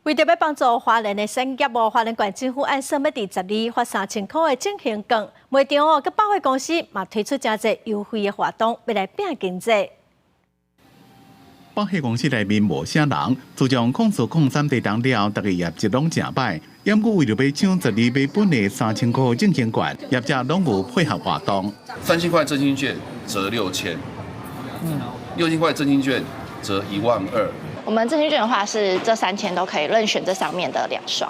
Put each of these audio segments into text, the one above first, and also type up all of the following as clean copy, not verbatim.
為著欲幫助花蓮的產業哦，花蓮縣政府按算欲佇12發3000箍的振興券，賣場哦，佮百貨公司嘛推出誠濟優惠的活動，欲來拼經濟。百貨公司內面無啥人，自從04/03地動了後，逐家業績攏誠歹。毋過為著欲搶12買本的三千箍振興券，業者攏有配合活動。 3000塊振興券折6000，6000塊振興券折1.2萬。我們振興券的話是這3000都可以任選這上面的兩雙。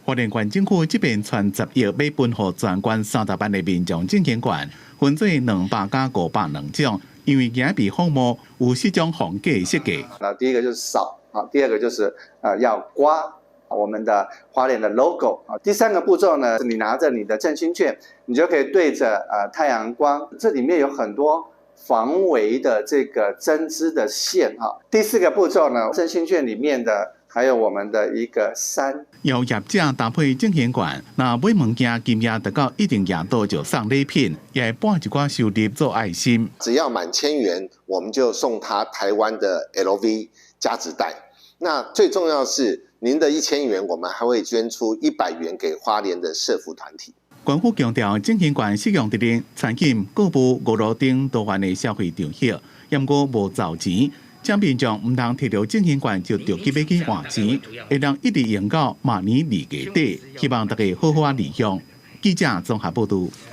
花蓮縣政府這邊揣10億欲分予全縣30萬的民眾振興券，分做200加500兩種。因為驚被仿冒，有四種防假設計。那第一個就是掃啊，第二個就是要刮我們的花蓮的 logo 啊。第三個步驟呢，你拿着你的振興券，你就可以對着太陽光，這裡面有很多防偽的這個針織的線哈。第四個步驟呢，振興券裡面的還有我們的一個山。由業者搭配振興券，若買物件金額達到一定額度就送禮品，也會撥一寡收入做愛心。只要滿1000元，我們就送他台灣的 LV 家值袋。那最重要是，您的1000元，我們還會捐出100元給花蓮的社福團體。縣府強調，振興券適用佇咧餐飲、購物、娛樂等多元的消費場合，毋過無找錢。請民眾毋通提著振興券就著急欲去換錢，會當一直用到明年2月底。希望大家好好仔利用。記者綜合報導。